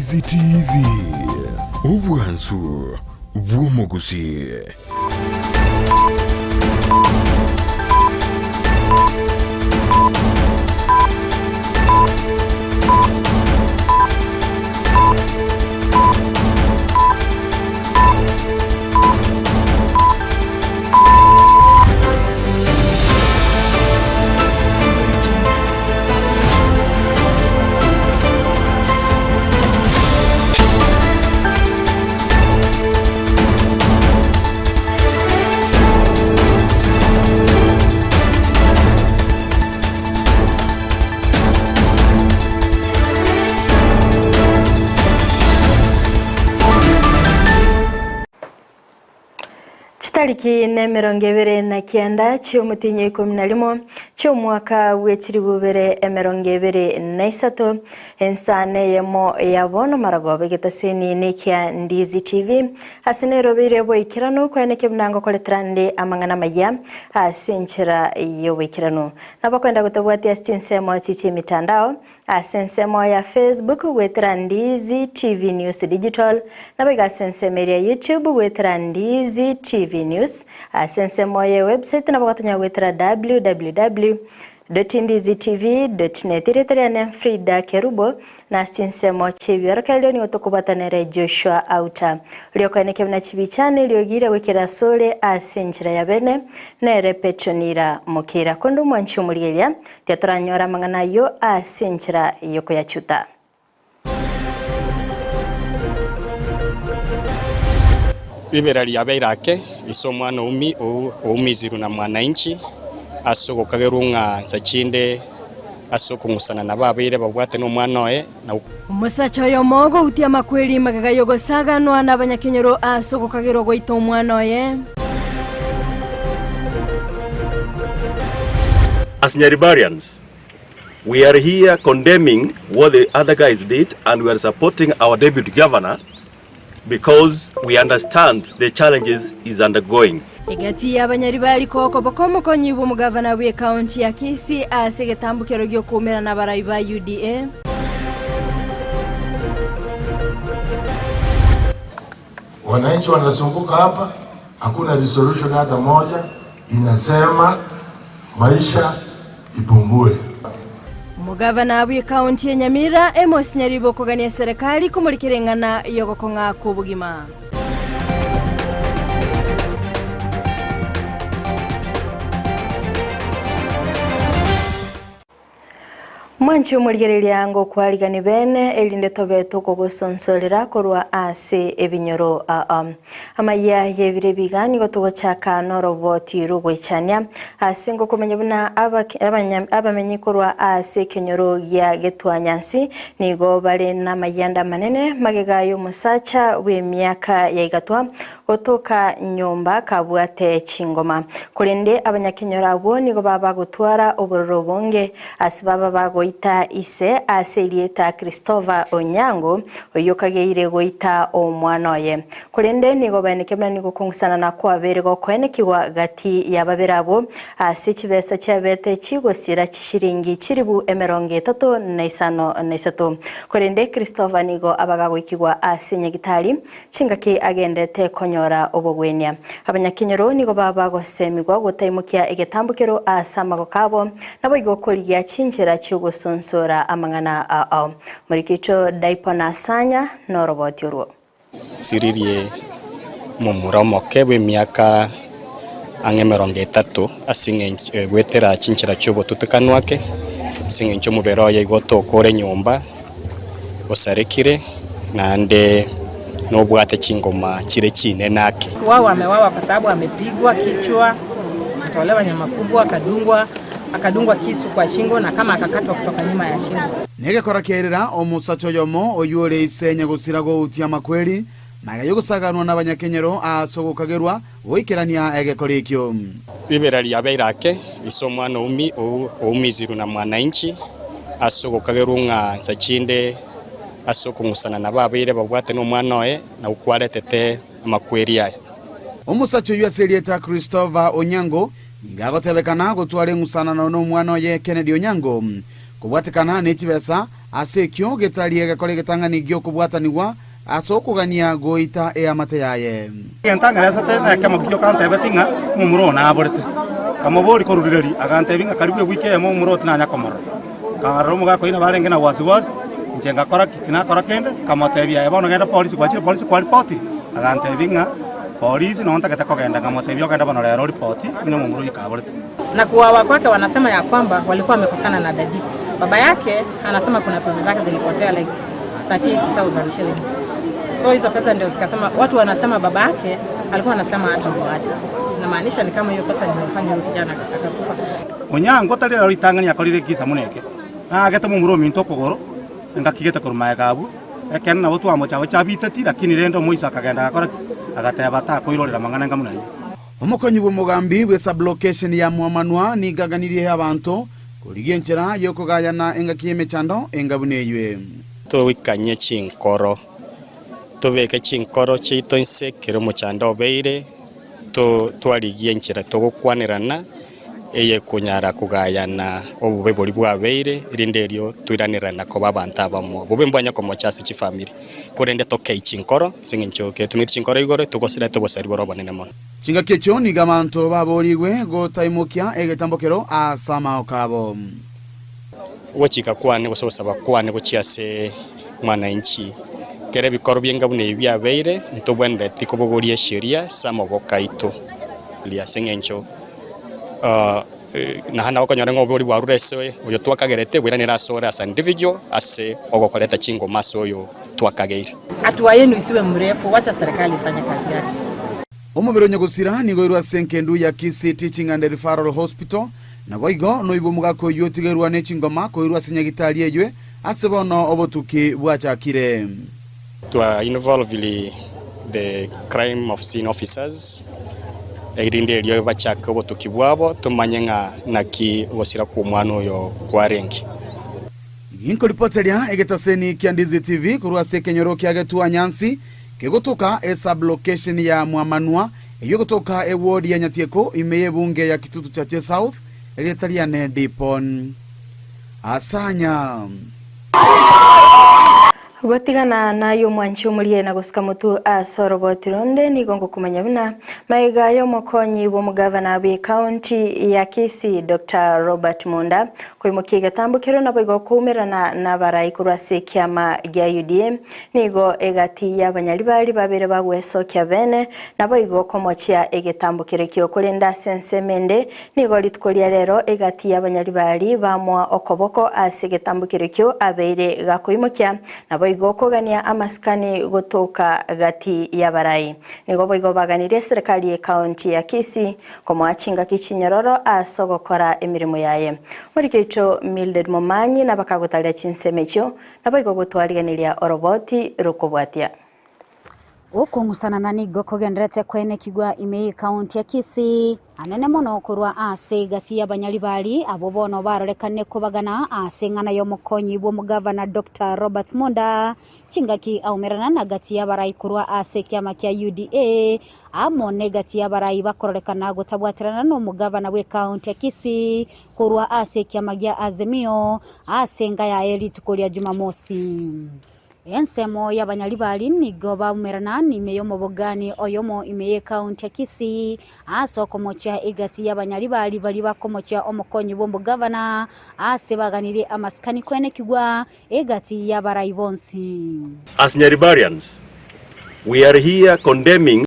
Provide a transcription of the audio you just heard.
Ndizi TV, obwansu bw'omogusii. Chitariki nemerongo ebere na kianda chi'omotienyi o ikomi na rimo chi'omwaka bwe chilifu ibere emerongo ebere na isato, ensano eyemo ya bono maragoba egetaseni nekia Ndizi TV ase nerobeire boikeranu koeneke buna ngokoretera nde amang'ana amayia ase enchera y'oboikeranu. Nabo kwenda gotobwatia ase chinsemo echi chi'emitandao Ase ensemo ya Facebook goetera Ndizi TV News Digital, naboigo ase ensemo eria YouTube goetera Ndizi TV News. Ase ensemo ye website nabo gotonya goetera www dot ndizitv dot net. Erieta riane Frida Kerubo, na ase chinsemo chi'ebiorokererio nigo tokobwatanere Joshua Auta. Oria okoenekia buna chibichane eriogi goikera asore ase enchera ya bene, nere Petronira Mokira. Konde omwanchi omorigereria, Tiatoranyore amang'ana ayio ase enchera y'okoyachuta. Ribera riabeire ake, ise omwana oumizirwe na mwananchi ase ogokagerwa ng'a nsa chinde ase okong'usana nabo ababeire babwate nomwana oye, na. Omosacha oyomo ogoutia amakweri magega y'ogosaganwa nabanyakenyoro ase ogokagerwa goita omwana oye. As Nyaribarians, we are here condemning what the other guys did and we are supporting our deputy governor because we understand the challenges he's undergoing. Egati y'abanyaribari kokoboka omokonyi bw'omogavana bw'ekaunti ya Kisii ase egetambokero gi'okoumerana abarai ba UDA. Wananchi wanasumbuka hapa, hakuna resolution hata moja inasema maisha ipungue. Omogavana bw'ekaunti ya Nyamira Amos Nyaribo okogania eserekari komorikera eng'ana y'ogokong'a kw'obogima. Mwanche omorigereria ngokwarigani bene, erinde tobe tokogosonsorera korwa ase ebinyoro aa. Amayia y'ebiro ebiga nigo togochaka noroboti rw'ogoichania, ase ngokomanya buna abamenyi korwa ase ekenyoro gia Getwanyansi nigo bare namayianda amanene magega y'omosacha bw'emiaka ya igatwa Gotoka nyomba kabwate chingoma. Korende abanyakenyoro abwo nigo baba gotwara obororo obonge ase baba bagoita ise ase erieta Christopher Onyango oyio okageire goita omwana oye. Korende nigo baenekia buna nigo okong'usanana kwabeire gokoenekigwa gati ya babere abwo ase chibesa chiabete chigosira chishiringi chilibu emerongo etato na isano na isato. Korende Christopher nigo abaga goikigwa ase nyagitari Chingaki agendete konyora obogwenia. Abanyakenyoro nigo baba bagosemigwa gotaimokia egetambokero ase amagoko abo, naboigo korigia chinchera chi'ogosonsora amang'ana ao. Morikicho Daipona Asanya noroboti orwo. Siririe momura omoke bw'emiaka ang'e emerongo etato ase eng'encho goetera chinchera chi'obotutukanu ake, ase eng'encho omobere oye igo otokore nyomba. osarekire, naende nobwate chingoma chire chinene ake. Wao amewawa kwa sababu amepigwa kichwa, akatolewa nyama kubwa, akadungwa akadungwa kisu kwa shingo na kama akakatwa kutoka nyuma ya shingo. Negekora kiairera omosacha oyomo oyio ore ise nyagosira goutia amakweri, magega y'ogosaganwa nabanyakenyoro ase ogokagerwa goikerania egekora ekio. Ribera riabeire ake ise omwana oumizirwe na mwananchi ase ogokagerwa ng'a nsa chinde ase okong'usana nabo abeire babwate nomwana oye na gokwaretete amakweri aya. Omosacha oyio ase erieta Christopher Onyango nigo agotebekana gotwara eng'usanano nomwana oye Kennedy Onyango kobwatekana ne chibesa. Ase ekio getari egekora egetang'ani gi'okobwatanigwa ase okogania goita eamate yaye. Egento ang'eresete nekemo gioka antebetie ng'a omomura oo naborete. Nkamoboria korwa rirorio, agantebia ng'a karibu ewiki eyemo omomura oo tinanya komorora. Nkarora omogaka oyio nabo arenge na wasi wasi, inche ngakora ki? Tinakora kende, nkamotebia aye bono genda polisi, gwachire polisi kwaripotire? Agantebia ng'a polisi noo ntagete kogenda, nkamotebia ogende bono rero oripoti onye omomura oyio kaborete. Na kuuawa kwake wanasema ya kwamba walikuwa wamekosana na daddy. Baba yake anasema kuna pesa zake zilipotea like 38000 shillings. So hizo pesa ndio zikasema, watu wanasema baba yake alikuwa anasema hatamwacha. Inamaanisha ni kama hiyo pesa ndio imefanya huyo kijana akakufa. Onyango tari ero ritang'ani akorire ekisa buna eke, naagete momura ominto okogoro, engaki gete korwa magega abwo, ekeene nabo twamocha abwo chabiteti, lakini rende omoiso akagenda agakora ki? Agateba takoirorera amang'ana enga buna ayio. Omokonyi bw'omogambi bwe sublocation ya Mwamanwa nigo aganirie abanto korigia enchera y'okogayana engaki y'emechando enga buna eywe. Toikanye chinkoro, tobeke chinkoro chiaito inse ekero omochando obeire, twarigie enchera togokwanerana eyekonyara kogayana obobe boria bwabeire, erinde erio toiranerana koba abanto abamo. Bobe mbwanya komocha ase chifamiri, korende tokei chinkoro ase eng'encho ekero tomineti chinkoro igoro togosirete obosari bore obonene mono. Chingaki echio nigo abanto baboorigwe gotaimokia egetambokero ase amaoko abo. Ogochika kwane gose ogosaba kwane gochia ase mwananchi, Kera ebikoro bi'enga buna ebi biabeire, ntobwenereti kobogoria esheria ase amaboko aito. Ase eng'encho naende nabo okonyora ng'a obobe boria bwarure ase oyo twakagerete, bwairanire asore as an individual ase ogokoreta chingoma ase oyo twakageire. Hatua yenu isiwe mrefu, wacha serikali ifanye kazi yake. Omobere o nyagosira nigo oirwe ase engendu ya Kisii Teaching and Referral Hospital, naboigo noibwe omogaka oyio otigerwa ne chingoma koirwa ase nyagitari eywe ase bono obotuki bwachakire. Twa involve the crime of scene officers erinde erio bachake obotuki bwabo tomanye ng'a naki ogosira kw'omwana oyo kwarenge. Ginkoripoteria egetaseni kia Ndizi TV korwa ase ekenyoro kia Getua Nyansi kegotoka esub-location ya Mwamanwa eyio egotoka eward ya Nyatieko ime y'ebunge ya Kitutu Chache South erieta riane Dipon Asanya. Gotigana naye omwanchi omorie na gosika motwe ase oroboti ronde nigo ngokomanya buna magega y'omokonyi bw'omogavana bw'ecounty ya Kisii Doctor Robert Monda koimokia egetambo keria naboigo koumerana nabarai korwa ase ekiama gia UDA nigo egati y'abanyaribari babere bagwesokia bene naboigo komochia egetambo kerekio korende ase ensemo ende Nigo rituko ria rero egati y'abanyaribari bamoa okoboko ase egetambo kerekio abeire gakoimokia, naboigo kogania amasikani gotoka gati y'abarai. Nigo boigo baganirie eserekari y'ekaunti ya Kisii komoa chingaki chinyororo ase ogokora emeremo yaye. Omoriki oito Mildred Momanyi nabakagotaria chinsemo echio, naboigo gotwarigeneria oroboti rokobwatia. Okong'usanana nigo kogendererete koenekigwa ime y'ekaunti ya Kisii, anene mono korwa ase egati y'abanyaribari abwo bono barorekane kobagana ase eng'ana y'omokonyi bw'omogavana Doctor Robert Monda chingaki aumerana na gati y'abarai korwa ase ekiama kia UDA amo negati y'abarai bakororekana gotabwaterana n'omogavana bw'ekaunti ya Kisii korwa ase ekiama gia Azimio ase enga yaye rituko ria Jumamosi. Ensemo y'abanyaribari nigo baumerana ime y'omobogani oyomo ime y'ekaunti ya Kisii ase okomochia egati y'abanyaribari baria bakomochia omokonyi bw'omogavana ase baganirie amasikani kwenekigwa egati y'abarai bonsi. As Nyaribarians, we are here condemning.